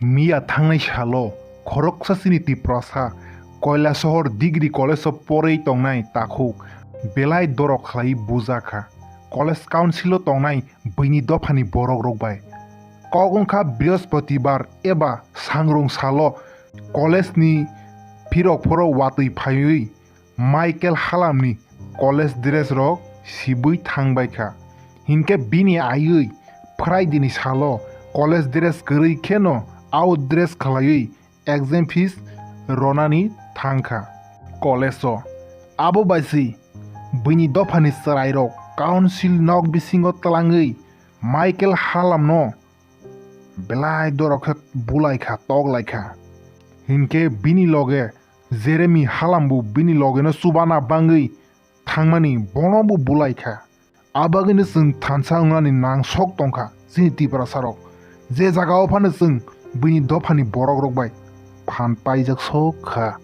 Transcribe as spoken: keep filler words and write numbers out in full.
Miya thangnai salo khoroksa chini Tiprasa Koilasohor Degree College o porwi tongnai takhuk belai dorok khlai bujakha. College council o tongnai buini dophani borok rok bai kok wngkha Brihospatibar eba sangrung salo college ni phirok phoro watwi phaiwi Michael Halamni college dress rok sibwi thangbaikha. Hinkhe bini aiwi Friday ni salo college dress kwrwi kheno out dress khlaiwi exam fees ronani thangkha college o. Abo bai se buini dophani chwrairok council nok bisingo twlangwi Michael Halamno belai dorok khe bulaikha, toklaikha. Hinkhe bini loge Jeremy Halambo bini logeno chubana bangwi thangmani bonobo bulaikha. Abagwino chwng thansa wngnani nangsok tongkha chini Tiprasarok. Je jagao phano chwng buini dophani borokrok bai phan paijak sok kha.